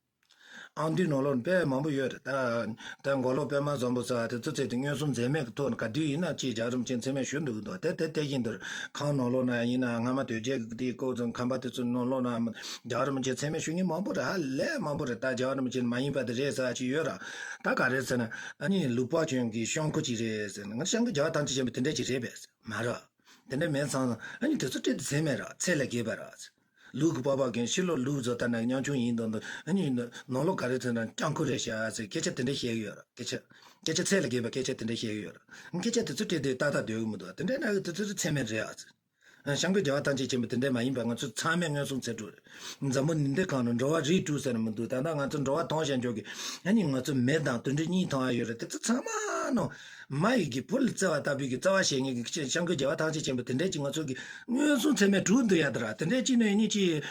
ཨང་དུས་ནང་ལོགས་ནས་དཔེ་མང་པོ་ཡོད་རེད་ད། ད་མགོ་ལོག་པད་མ་བཟང་པོ་ཟེར་བ་དེ་ཚོ་བཙལ་ཏེ་མངོན་སུམ་འཛེམས་མེད་ཀྱི་ཐོག་ནས་ག་དུས་ཡིན་ན་ཅིག་རྒྱལ་བ་རིན་པོ་ཆེ་མཚན་སྨད་ཞུ་འདུག་གི་འདུག་དེ་དེ་དེ་བཞིན་དུ་ཁམས་ནང་ལོགས་ན་ཡིན་ན་སྔ་མ་དོལ་རྒྱལ་གྱི་དེའི་སྐབས་སུ་ཁམས་པ་དེ་ཚོའི་ནང་ལོགས་ན་རྒྱལ་བ་རིན་པོ་ཆེ་མཚན་སྨད་ཞུ་མཁན་མང་པོ་རེད། ཧ་ལས་མང་པོ་རེད། ད་རྒྱལ་བ་རིན་པོ་ཆེ་མ་ཡིན་པ་དེ་རེད་ཟེར་བ་ཅིག་ཡོད་ར། ད་ག་རེ་ཟེར་ན། ཨ་ནི་ལུག་པ་ཅན་གྱི་ཤང་ཁུ་ཅིག་རེད་ཟེར་ན། ང་སྐྱབས་མགོན་རྒྱལ་བ་ཐམས་ཅད་མཁྱེན་པ་དེ་འདྲ་ཅིག་རེད་པས་མ་རེད། དེ་འདྲ་མེད་ཙང་ཨ་ནི་དེ་ཚོ་སྤྲད་དེ་མཚན་སྨད་ར། ཚད་ལས་བརྒལ་བ་ར། ལུག་གི་པགས་པ་གྱོན། ཕྱི་ལོགས་ལུག་བཟོ་ལྟ་ན་ཉམ་ཆུང་ཡིན་མདོག་མདོག་ཨ་ནི་ནང་ལོགས་ག་རེ་ཚོད་ན་སྐྱབས་མགོན་རེད་ཤག་ཟེར་སྐད་ཆ་དེ་འདྲ་བཤད་གི་ཡོད་ར། སྐད་ཆ། སྐད་ཆ་ཚད་ལས་བརྒལ་བ་སྐད་ཆ་དེ་འདྲ་བཤད་གི་ཡོད་ར། སྐད་ཆ་དེ་ཚོ་སྤྲད་དེ་ཏག་ཏག་སྡོད་གི་མི་འདུག་དེ་འདྲ་ན་དེ་ཚོ་མཚན་སྨད་རེད་ཨ་ཟེར། སྐྱབས་མགོན་རྒྱལ་བ་ཐམས་ཅད་མཁྱེན་པ་དེ་འདྲ་མ་ཡིན་པ་ང་ཚོ་ཚང་མས་མངོན་སུམ་ཚོད་དྲུག་རེད། འཛམ་བུ་གླིང་འདི་སྒང་ནས་འགྲོ་བ་རིགས་དྲུག་ཟེར་ནས་མི་འདུག་ད་ལྟ་ང་ཚོ་འགྲོ་བ་དོན་ཞེན་ཆོག་གི་ཨ་ནི་ང་ཚོ་མི་དང་དུད་འགྲོ་གཉིས་མཐོང་ཡ་ཡོད་རེད། དེ་ཚོ་ཚང་མ་ནང་མ་ཡི་གི་བུ་ལ་བརྩེ་བ་ལྟ་བུའི་གི་བརྩེ་བ་བྱེད་མཁན་གྱི་སྐྱབས་མགོན་རྒྱལ་བ་ཐམས་ཅད་མཁྱེན་པ་དེ་འདྲ་ཅིག་ང་ཚོ་གི་མངོན་སུམ་ཚད་མས་གྲུབ་འདུག་ཡ་ད་ར། དེ་འདྲ་ཅིག་ནས་ཨ་ནི་ཅིག་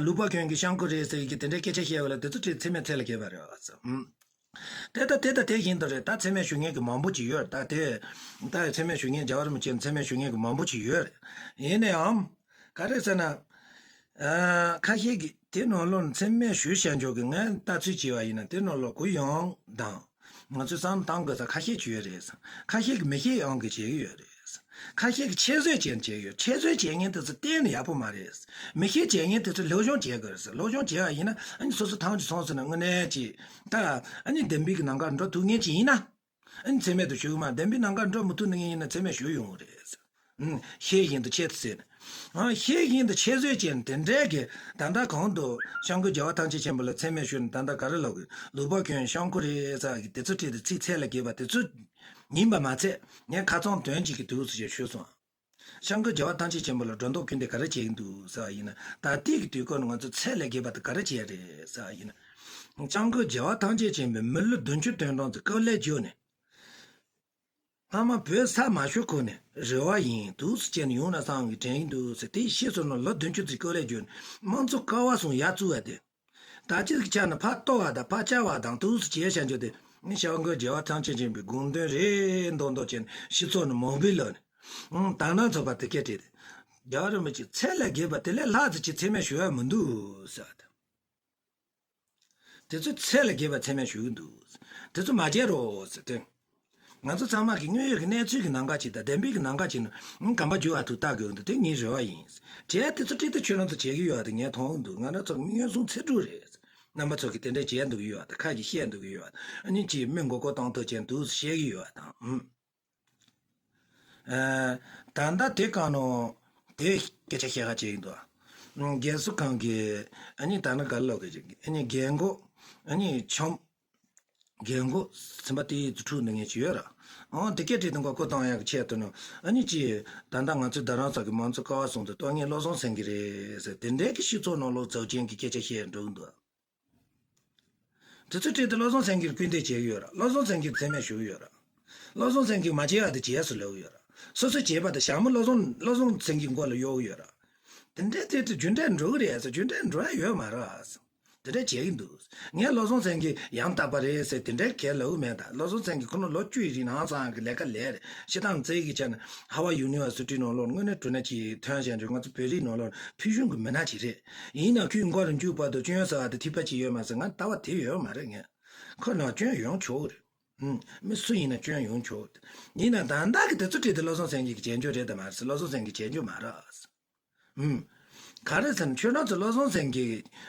ལུག་པ་གྱོན་གྱི་སྐྱབས་མགོན་རེད་ཟེར་གི་དེ་འདྲའི་སྐད་ཆ་བཤད་པ་ལ་དེ་ཚོ་ཚད་མས་ཚད་ལས་བརྒལ་བ་རེད་བ་ཟེར། དེ་ལྟ་དེ་ལྟ་དེ་བཞིན་དུ་རེད། ད་མཚན་སྨད་ཞུ་མཁན་གྱི་མང་པོ་ཅིག་ཡོད་རེད། ད་དེ་ད་མཚན་སྨད་ཞུ་མཁན་རྒྱལ་བ་རིན་པོ་ཆེ་མཚན་སྨད་ཞུ་མཁན་གྱི་མང་པོ་ཅིག་ཡོད་རེད། ཡིན་ནའང་ག་རེ་ཟེར་ན། ཨ། ཁ་ཤས་ཀྱིས་དེ་ནང་ལོགས་ནས་མཚན་སྨད་ཞུ་བྱ་འཇོག་གི་ངས་ལྟ་ཚུལ་བྱས་པ་ཡིན་ན། དེ་ནང་ལོགས་གུ་ཡངས་དང་ང་ཚོས་བསམ་བཏང་དགོས་ས་ཁ་ཤས་ཅིག་ཡོད་རེད། ཁ་ཤས་ཀྱིས་མི་ཤེས་ཡོང་གི་བྱེད་ཀྱི་ཡོད་རེད། ཁ་ཤས་ཀྱིས་ཆེད་བཟོས་བྱས་ནས་བྱེད་ཀྱི་ཡོད། ཆེད་བཟོས་བྱེད་མཁན་དེ་ཚོ་གཏན་ནས་ཡག་པོ་མ་རེད། མི་ཤེས་བྱེད་མཁན་དེ་ཚོ་སློབ་སྦྱོང་བྱེད་དགོས་རེད། སློབ་སྦྱོང་བྱས་པ་ཡིན་ན་ཨ་ནི་སོ་སོ་ཐང་ཆུ་སོང་ཟེར་ན་དངོས་གནས་ཀྱི་ད་ཨ་ནི་བདེན་པའི་གི་ནང་ག་འགྲོ་ཐུབ་མཁན་ཅིག་ཡིན་ན། ཨ་ནི་མཚན་སྨད་དུ་ཞུ་གི་མ། བདེན་པའི་ནང་ག་འགྲོ་མི་ཐུབ་མཁན་ཡིན་ན་མཚན་སྨད་ཞུ་ཡོང་གི་རེད། ཨུམ། ཤེས་བཞིན་དུ་ཆེད་དུ་ཟེར་ནས། ཨ། ཤེས་བཞིན་དུ་ཆེད་བཟོས་བྱས་ནས་དེ་འདྲའི་གི་ད་ལྟ་གོང་དུ་སྐྱབས་མགོན་རྒྱལ་བ་ཐམས་ཅད་མཁྱེན་པ་ལ་མཚན་སྨད་ཞུས་ནས་ད་ལྟ་ག་རེ་ལབ་དགོས། ལུག་པ་གྱོན་སྐྱབས་མགོན་རེད་ཟེར་གི་དེ་ཚོ་བྲིས་ཏེ་ཚིག་ཚད་ལས་བརྒལ་བ་དེ་ཚོ་ཡིན་པ་མ་ཚད། ངས་ཁ་རྩང་དོན་གཅིག་གི་དུས་སུ་ཞེས་ཞུས་སོང་། སྐྱབས་མགོན་རྒྱལ་བ་ཐམས་ཅད་མཁྱེན་པ་ལ་སྒྲོ་འདོགས་ཀུན་ཏུ་ག་རེ་བྱེད་ཀྱི་འདུག་ཟེར་བ་ཡིན་ན། ད་ལྟའི་གི་དུས་སྐབས་ནས་ང་ཚོ་ཚད་ལས་བརྒལ་བ་དེ་ག་རེ་བྱས་རེད་ཟེར་བ་ཡིན་ན། སྐྱབས་མགོན་རྒྱལ་བ་ཐམས་ཅད་མཁྱེན་པས་མི་ལོ་བདུན་ཅུ་དོན་གྲངས་ཀྱི་སྐབས་ལས་བརྒྱུད་ནས། སྔ་མ་བོད་ས་མ་ཤོར་གོང་ནས་རེ་བ་ཡིན་འདུག་ཟེར་བྱས་ནས་ཡོང་ན་བསམ་གི་དྲན་གྱི་འདུག་ཟེར། དེ་ཤེས་སོང་ན་ལོ་བདུན་ཅུ་ཙམ་སྐོར་ལས་བརྒྱུད་ནས་དམངས་གཙོ་ཀ་བ་གསུམ་ཡར་བཙུགས་པ་དེ། ད་ཅིག་ཆ་ནས་ཕར་གཏོར་བ་དང་ཕར་བཅག་པ་དང་འདུག་ཟེར་བྱས་བྱ་རྒྱུ་དེ་ནི་སྐྱབས་མགོན་རྒྱལ་བ་ཐམས་ཅད་མཁྱེན་པའི་དགོངས་དོན་རེད་མདོག་མདོག་བྱས་ནས་སྤྱི་ཚོགས་ནས་མང་པོའི་ལག་ནས། ཨང་། དག་སྣང་ཚོགས་པ་དེ་སྐད་བྲིས་ཏེ། རྒྱལ་བ་རིན་པོ་ཆེ་ཚད་ལས་བརྒལ་བ་དེ་ལས་ལྷག་ཙམ་ཅིག་མཚན་སྨད་ཞུ་ཡ་མི་འདུག་ཟེར་བ་དང་། དེ་ཚོ་ཚད་ལས་བརྒལ་བ་མཚན་སྨད་ཞུ་གི་འདུག་དེ་ཚོ་མ་བྱེད་རོགས་ཟེར་ཏེ། ང་ཚོ་ཚང་མ་གི་དངོས་ཡོད་ཀྱི་གནས་ཚུལ་གྱི་ནང་ག་ཅིག་དང་བདེན་པའི་གི་ནང་ག་ཅིག་ནང་གམ་པ་འཇུ་བ་ཐུག་ལྟ་དགོས་འདུག་དེ་ངའི་རེ་བ་ཡིན། བྱས་དེ་ཚོ་ཁྲིད་དེ་ཁྱོད་རང་ཚོ་བྱེད་ཀྱི་ཡོད་པ་དེ་ངས་མཐོང་གི་འདུག་ང་རང་ཚོ་མངོན་སུམ་ཚད་དྲུག་རེད། རྣམ་པ་ཚོ་གིས་དེ་འདྲ་བྱས་འདུག་གི་ཡོད་པ་དེ་ཁ་གིས་བཤད་འདུག་གི་ཡོད་པ། ཨ་ནི་ཅིག་མི་མགོ་སྐོར་གཏོང་ཐུབ་ཅན་འདུག་བཤད་ཀྱི་ཡོད་པ་དང་། ཨ། ད་ལྟ་དེ་གང་ནོ། དེ་སྐད་ཆ་བཤད་ཁ་བྱེད་ཀྱི་འདུག་ཨ། རྒན་གསོ་ཁང་གི་ཨ་ནི་ད་ནི་ག་ལོག་གི་ཨ་ནི་རྒན་གོག་ཨ་ནི་ཆོམ། རྒན་གོག་སེམས་པ་དེ་ཚོ་འཁྲུག་ནི་ངེས་ཀྱི་ཡོད་ར། ཨང་། དེ་སྐད་བྲིས་དང་གོ་བཀོད་བཏང་ཡག་གི་ཆེད་དུ་ནི་ཨ་ནི་ཅི། ད་ལྟ་ང་ཚོའི་རྡ་རམ་ས་གི་མང་གཙོ་ཀ་བ་གསུམ་དུ་གཏོང་མཁན་བློ་བཟང་སེང་གེ་རེད་ཟེར། དེ་འདྲའི་གི་སྤྱི་ཚོགས་ནང་ལོགས་རྫོགས་ཆེན་གྱི་སྐད་ཆ་བཤད་འགྲོ་གི་འདུག་དེ་ཚོ་བྲིས་ཏེ་བློ་བཟང་སེང་གེར་སྐུར་འདེབས་བྱེད་ཀྱི་ཡོད་ར། བློ་བཟང་སེང་གེར་མཚན་སྨད་ཞུ་གི་ཡོད་ར། བློ་བཟང་སེང་གེས་མ་བྱས་པ་དེ་བྱས་སུ་ལབ་ཀྱི་ཡོད་ར། སོ་སོས་བྱས་པ་དེ་ཞྭ་མོ་བློ་བཟང་བློ་བཟང་སེང་གེའི་མགོ་ལ་གཡོག་གི་ཡོད་ར། དེ་འདྲའི་དེ་དེ་རྒྱུ་འབྲས་འགྲོ་གི་རེད་ཟེར། རྒྱུ་འབྲས་འགྲོ་ཡ་ཡོད་མ་རེད་ཟེར། དེ་འདྲ་བྱེད་ཀྱི་འདུག་ངས་བློ་བཟང་སེང་གེ་ཡང་དག་པ་རེད་ཟེར་དེ་འདྲའི་གལ་ལབ་མེད། ད་བློ་བཟང་སེང་གེ་ཁོ་ན་ལོ་བཅུ་ཡི་རིང་ཧང་སང་གི་ལས་ཀ་ལས་རེད། སྤྱིར་བཏང་རྩེད་ཀྱི་ཆ་ནས་ཧ་ཝ་ཡུ་ནི་ཝར་སི་ཊི་ནང་ལོགས་དངོས་གནས་དྲང་གནས་ཅིག་ཐོན་བཞག་འཇུག་ང་ཚོ་བོད་རིགས་ནང་ལོགས་ཕུལ་བྱུང་གི་མི་སྣ་ཅིག་རེད། ཡིན་ནའང་ཁོས་མགོ་རུ་མཇུག་བར་དུ་སྐྱོན་ཟ་བ་དེ་ཐིགས་པ་ཅིག་ཡོད་མ་ཟེར་ང་ལྟ་བ་དེ་ཡོད་མ་རེད། ངས་ཁོ་ནང་སྐྱོན་ཡོང་ཆོག་གི་རེད། ཨུམ། མི་སུ་ཡིན་ན་སྐྱོན་ཡོང་ཆོག་ཡིན་ན་ད་ལྟ་གི་དེ་ཚོ་བྲིས་ཏེ་བློ་བཟང་སེང་གེ་གི་བྱེད་འཇོག་རེད་དམ་མ་རེད་ཟེར། བློ་བཟང་སེང་གེ་བྱེད་འཇོག་མ་རེད། ཨུམ། ག་རེ་ཟེར་ན་ཁྱོད་རང་ཚོ་བློ་བཟང་སེང་གེ་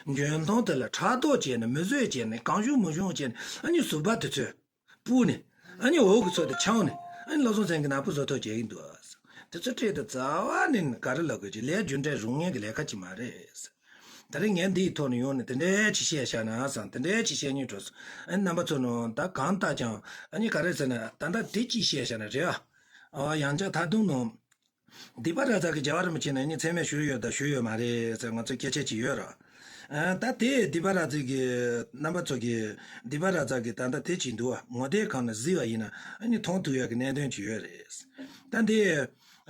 གི་འཇོན་ཐང་དེ་ལ་ཕྲག་དོག་བྱས་ནས་མི་བཟོད་བྱས་ནས་གང་བྱུང་མི་བྱུང་བྱས་ནས་ཨ་ནི་ཟུར་པ་དེ་ཚོས་སྤུར་ནས་ཨ་ནི་འོག་གི་ཚོ་དེ་འཆང་ནས་ཨ་ནི་བློ་བཟང་སེང་གེ་ནག་པོ་བཟོ་ཐབས་བྱེད་ཀྱི་འདུག་དེ་ཚོ་བྲིས་ཏེ་རྩ་བ་ནས་ག་རེ་ལབ་དགོས་ཀྱི་ལས་རྒྱུ་འབྲས་རུང་ངེས་ཀྱི་ལས་ཀ་ཅིག་མ་རེད། ད་རེས་ངས་འདིའི་ཐོག་ནས་ཡོང་ནས་དེ་འདྲའི་ཅིག་བཤད་བཞག་ན་བསམ། དེ་འདྲའི་ཅིག་བཤད་སྙིང་བྲོ་སོང་། ཨ་ནི་རྣམ་པ་ཚོ་ནང་ད་གང་ལྟར་ཀྱང་ཨ་ནི་ག་རེ་ཟེར་ན་ད་ལྟ་དེ་ཅིག་བཤད་བཞག་ན་རེད་ཨ། ཨ་ཡང་བསྐྱར་ད་དུང་ནང་སྡིག་པ་ར་ཙ་གི་རྒྱལ་བ་རིན་པོ་ཆེ་ནས་ཨ་ནི་མཚན་སྨད་ཞུས་ཡོད་དང་ཞུས་ཡོད་མ་རེད་ཟེར་ང་ཚོ་སྐད་ཆ་ཅིག་ཡོད་ར། ཨ་ད་དེ་སྡིག་པ་ར་ཙ་གི་རྣམ་པ་ཚོ་གི་སྡིག་པ་ར་ཙ་གི་ད་ལྟ་དེ་ཅིག་འདུག་བ། ངོ་དེབ་སྒང་ནས་གཟིགས་པ་ཡིན་ན་ཨ་ནི་མཐོང་ཐུབ་ཡག་གི་གནད་དོན་ཅིག་ཡོད་རེད། ད་འདི་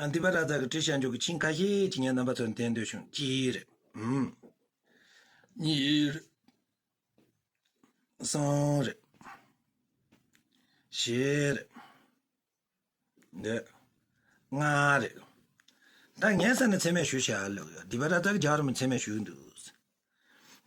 སྡིག་པ་ར་ཙ་གི་བྲིས་བཞག་འཇོག་གི་ཆིངས་ཁ་ཤས་ཅིག་ངས་རྣམ་པ་ཚོར་བསྟན་འདོད་བྱུང་། གཅིག་རེད། ཨུམ། གཉིས་རེད། གསུམ་རེད། བཞི་རེད། འདི་ལྔ་རེད། ད་ངས་ས་ནས་མཚན་སྨད་ཞུས་བཞག་ལབ་ཡོད། སྡིག་པ་ར་ཙ་གི་རྒྱལ་བ་རིན་པོ་ཆེ་མཚན་སྨད་ཞུས་འདུག་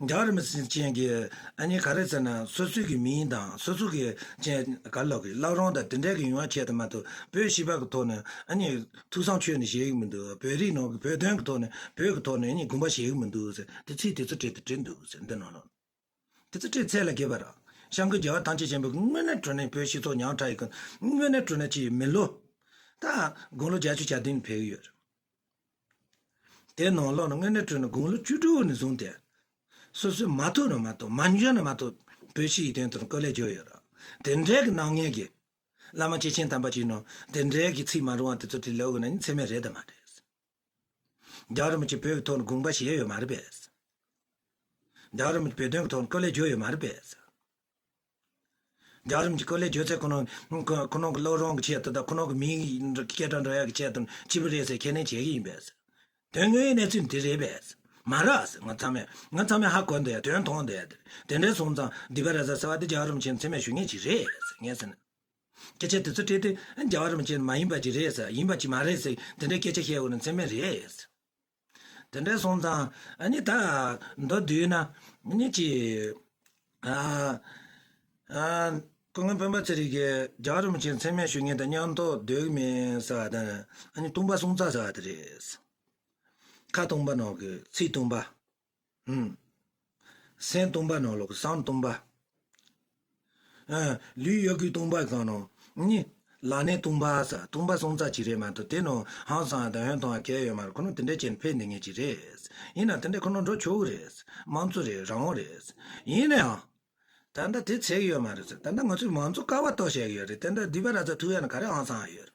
རྒྱལ་བ་རིན་པོ་ཆེ་མཁྱེན་གྱི་ཨ་ནི་ག་རེ་ཟེར་ན་སོ་སོའི་གི་མིང་དང་སོ་སོ་གི་ཅན་ག་ལོག་གི་བླ་བྲང་དང་དེ་འདྲའི་གི་ཡོང་བ་ཆེད་དུ་མ་གཏོགས་བོད་སྤྱི་པ་གི་ཐོག་ནས་ཨ་ནི་ཐུགས་བསམ་ཆོས་ནས་བཞེས་གི་མི་འདུག་བོད་རིགས་ནང་གི་བོད་དོན་གི་ཐོག་ནས་བོད་གི་ཐོག་ནས་ཨ་ནི་དགོངས་པ་བཞེས་གི་མི་འདུག་ཟེར་དེ་ཚིག་དེ་ཚོ་བྲིས་ཏེ་བྲིས་འདུག་ཟེར་འདི་ནང་ལོགས། དེ་ཚོ་བྲིས་ཚད་ལ་རྒྱས་པ་ར། སྐྱབས་མགོན་རྒྱལ་བ་ཐམས་ཅད་མཁྱེན་པའི་དངོས་གནས་དྲང་གནས་བོད་སྤྱི་ཚོགས་ཉམས་དྲག་ཡི་གི་དངོས་གནས་དྲང་གནས་ཀྱི་མི་ལོ། ད་དགུང་ལོ་བརྒྱད་ཅུ་གྱ་བདུན་ཕེབས་ཀྱི་ཡོད་རེད། དེ་ནང་ལོགས་ནས་དངོས་གནས་དྲང་གནས་དགུང་ལོ་བཅུ་དྲུག་ནས་བཟུང་སྟེ། སོ་སོས་མ་ཐུག་ན་མ་གཏོགས་མ་འཇོན་ན་མ་གཏོགས་བོད་སྤྱི་ཡི་དོན་དུ་སྐུ་ལས་བསྐྱོན་ཡོད་ར། དེ་འདྲའི་གི་གནང་མཁན་གྱི་བླ་མ་སྐྱེས་ཆེན་དམ་པ་ཅིག་ནང་དེ་འདྲའི་གི་ཚིག་མ་རུང་བ་དེ་ཚོ་དེ་ལབ་དགོས་ན་ནི་མཚན་སྨད་རེད་དམ་མ་རེད། རྒྱལ་བ་རིན་པོ་ཆེ་བོད་ཀྱི་ཐོག་ནས་དགོངས་པ་བཞེས་ཡོད་མ་རེད་པས། རྒྱལ་བ་རིན་པོ་ཆེ་བོད་དོན་གྱི་ཐོག་ནས་སྐུ་ལས་བསྐྱོན་ཡོད་མ་རེད་པས། རྒྱལ་བ་རིན་པོ་ཆེ་སྐུ་ལས་བསྐྱོན་ཚེ་ཁོ་རང་ཁོ་ཁོ་རང་གི་བླ་བྲང་གི་ཆེད་དུ་དང་ཁོ་རང་གི་མིང་སྐད་གྲགས་འགྲོ་ཡག་གི་ཆེད་དུ་སྐྱིད་པོ་རེད་ཟེར་ཁས་ལེན་བྱེད་ཀྱི་ཡིན་པས། དོན་དངོས་ཡོད་གནས་ཚུལ་འདི་རེད་པས། མ་རེད་ཟེར་ང་ཚང་མས་ང་ཚང་མས་ཧ་གོ་འདོད་ཡ་དོན་མཐོང་འདོད་ཡ་དེ་རེད། དེ་འདྲ་སོང་ཙང་སྡིག་པ་ར་ཙ་ཟེར་བ་དེ་རྒྱལ་བ་རིན་པོ་ཆེ་མཚན་སྨད་ཞུ་མཁན་ཅིག་རེད་ཟེར་ངས་ཟེར་ན། སྐད་ཆ་དེ་ཚོ་དྲིས་ཏེ་རྒྱལ་བ་རིན་པོ་ཆེ་མ་ཡིན་པ་ཅིག་རེད་ཟེར་ཡིན་པ་ཅིག་མ་རེད་ཟེར་དེ་འདྲའི་སྐད་ཆ་བཤད་འོ་ན་མཚན་སྨད་རེད་ཟེར། དེ་འདྲ་སོང་ཙང་ཨ་ནི་ད་མདོར་བསྡུས་ན་ཨ་ནི་ཅི་ཨ་ཨ་སྐུ་ངོ་སྤེན་པ་ཚེ་རིང་གིས་རྒྱལ་བ་རིན་པོ་ཆེ་མཚན་སྨད་ཞུ་མཁན་དང་མཉམ་དུ་སྡོད་ཀྱི་མེད་ཟེར་བ་དང་ཨ་ནི་སྟོང་པ་སོང་ཙང་ཟེར་བ་དེ་རེད། ཁ་སྟོང་པ་ནང་གི་ཚིག་སྟོང་པ། ཨུམ། སེམས་སྟོང་པ་ནང་ལོགས་ཀྱི་བསམ་སྟོང་པ། ཨ། ལུས་ཡོད་རྒུ་སྟོང་པ་གང་ནང་ནི། ལག་ནས་སྟོང་པ་ཟེར་སྟོང་པ་སོང་ཙང་ཅི་རེད་མ་གཏོགས་དེ་ནང་ཧང་སང་དང་ཧོན་ཐང་གལ་ཡོད་མ་རེད། ཁོ་རང་དེ་འདྲ་བྱས་ནས་ཕེབས་འདི་ངེས་ཀྱི་རེད། ཡིན་ན་དེ་འདྲ་ཁོ་རང་འགྲོ་ཆོག་གི་རེད། དམངས་གཙོ་རེད། རང་དབང་རེད། ཡིན་ན་ཡང་། ད་ལྟ་དེ་ཚད་ཀྱི་ཡོད་མ་རེད་ཟེར། ད་ལྟ་ང་ཚོས་མང་གཙོ་ཀ་བ་གཏོགས་བཤད་ཀྱི་ཡོད་རེད། དེ་འདྲ་སྡིག་པ་ར་ཙ་ཐུག་ཡ་ན་ག་རེ་ཧང་སང་ཡ་ཡོད་རེད།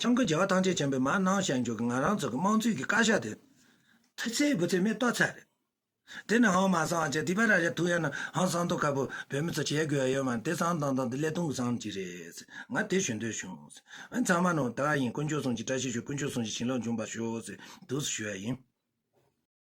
སྐྱབས་མགོན་རྒྱལ་བ་ཐམས་ཅད་མཁྱེན་པས་མར་གནང་བཞག་འཇོག་གི་ང་རང་ཚོ་གི་དམངས་གཙོའི་གི་བཀའ་ཤག་དེ། ཐུགས་ཚད་བུ་ཚད་མེད་ཏོག་ཚད་རེད། དེ་ནི་ཧང་མ་སང་བྱས་སྡིག་པ་ར་ཙ་ཐུག་ཡ་ན་ཧང་སང་མདོག་ཁ་པོ་བོད་མི་ཚོ་བྱེད་དགོས་ཡ་ཡོད་མ་རེད། དེ་བསམ་བཏང་བཏང་དེ་ཀླད་སྟོང་གི་བསམ་ཅིག་རེད། ང་དེ་ཞུ་འདོད་བྱུང་། ཨ་ཚང་མ་ནང་ད་ཡིན་དཀོན་མཆོག་གསུམ་གྱི་བཀྲ་ཤིས་ཤོག་དཀོན་མཆོག་གསུམ་གྱི་བྱིན་རླབས་འབྱུང་བར་ཤོག་ཟེར་འདུག་སེ་ཞུ་ཡ་ཡིན།